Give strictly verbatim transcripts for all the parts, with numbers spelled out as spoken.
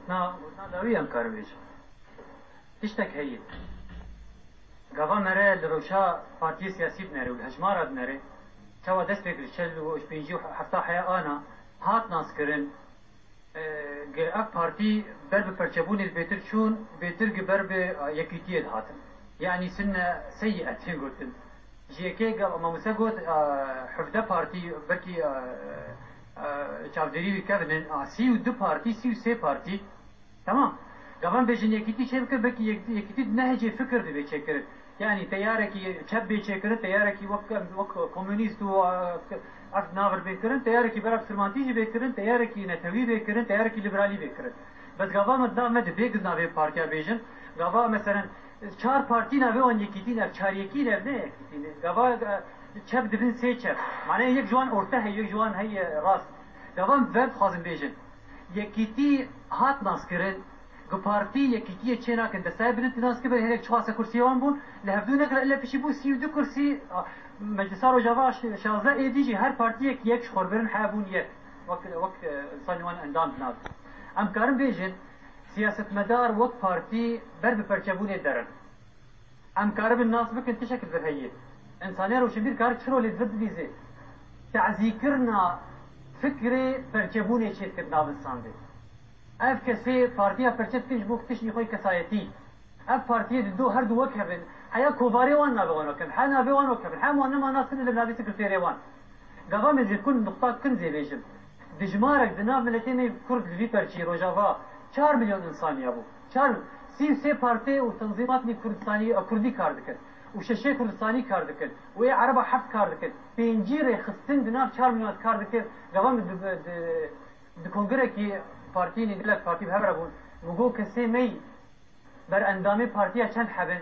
Na, na dawî em karin bêjin. Tiştek heye. Gava mere li rewşa partiyê siyasî dinere û li hejmara dinere, çawa dest pê kir, çel û pêncî û hefta heya ana hat naskirin, e, gi ev partî ber bi perçebûnê bêtir çûn, bêtir gi ber bi, e, yekîtiyê dihatin. Yanî sinne seyî etên gotin. Ji yekê ge-, mamoste got, e, hevdeh partî, belkî, e, e, çavdêrî wî kevin in, a, sî û du partî, sî û sê partî. Tamam. Gavan bêjin yekîtî çêbike, belkî yek-, yekîtî nehecê fikir divê çêkirin. Yanî teyarekî çep bê çêkirin, teyarekî wek, wek komûnîst û, e, ev navir bê kirin, teyarekî bera Sirmantî jî bê kirin, teyarekî netewî bê kirin, teyarekî liberalî bê kirin. Bes gava min di nav me de bê giz navê partiya bêjin. Gava meselen çar partî navê wan yekîtî ne, çar yekî ne, ne yekîtî ne. Gava, e, çep dibin sê çep. Mane yek ji wan orte heye, yek ji wan heye rast. Gava min ve dixwazin bêjin. Yekîtî hat naskirin, gi partî yekîtiyê çê nakin. Destayê bilind nas kibin, hinek çar sê kursiyê wan bûn. Li hevdû nekir, ile pişî bû sî û du kursî. A, Meclisa Rojava şazdeh êdî jî her partiyek yek ji xwe birin hebûn yek. Wek, wek, e, insanê wan endam dinavin. Em karin bêjin, siyasetmedar wek partî ber bi perçebûnê derin. Em karibin nas bikin tişek li vir heye. Însanê roşenbîr kar çi rolê li vir dilîze? Tazîkirina fikrê perçebûnê çêdike di nav însan de. Ev kesê partiya perçe dikin ji bo tiştî xwe yê kesayetî. Ev partiyê di do her du wek hebin. Heya kovarê wan navê wan wek hebin. He navê wan wek hebin. Hem wan nema nas kirin li navê sekreterê wan. Gava min ji kin nuqta kin zê bêjim. Dijmarek di nav miletê me Kurd li vî perçî Rojava çar milyon însan ya bû. Çar, sî û sê partê û tenzîmatî Kurdistanî, Kurdî kar dikin. Û şeşê Kurdistanî kar dikin. Û ê Ereba heft kar dikin. Pêncî rêxistin di nav çar milyon kar dikin. Gava min di, di, di kongrekî partiyê, gelek partî bi hev re bûn. Min got kesê me yî Ber endamê partiya çend hebin?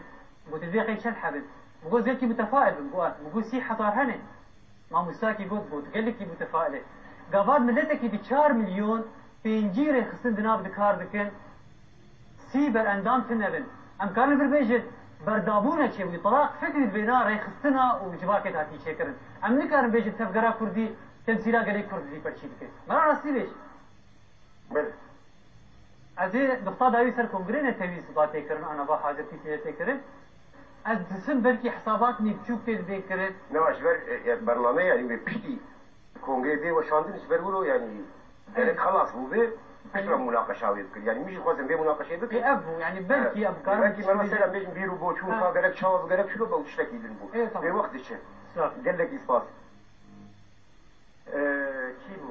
Gotin vê qey çend hebin? Min got, gelkî mutefail bin. Got, min got, sî hezar hene. Mamostakî got, got, gelekî mutefail e. Gava miletekî di çar milyon pêncî rêxistin di nav di kar dikin, sî ber endam tune bin. Em karin vir bêjin, berdabûne çêbû, telaq fikrî di vêna rêxistina û civakê de hatî çêkirin. Em nikarin bêjin tevgera Kurdî temsîla gelê Kurd di vî perçî dike. Mera rastî bêj. Belê. Ez ê nuqta dawî ser kongrê netewî siba tê kirin, ana va hazirtî tê tê kirin. Ez disim belkî hesabatnî biçûk tê dibê kirin. Ne, ji ber, e, e, bername, yanî wê piştî kongrê bê weşandin, ji ber wilo, yanî gerek xelas bû bê, piştre munaqeşa wê bikir. Yanî min jî dixwazim vê munaqeşê Ê, bikim. Ev bû, yanî belkî Evet. em karin Belkî biçûk me mesela bêjin. bêjin bîr û boçûn Ha. ka gerek çawa bi gerek çilo be û tiştekî din bû. Ê, tamam. Vê wext diçe. Sağ ol. Gelekî spas. Ee, kî bû?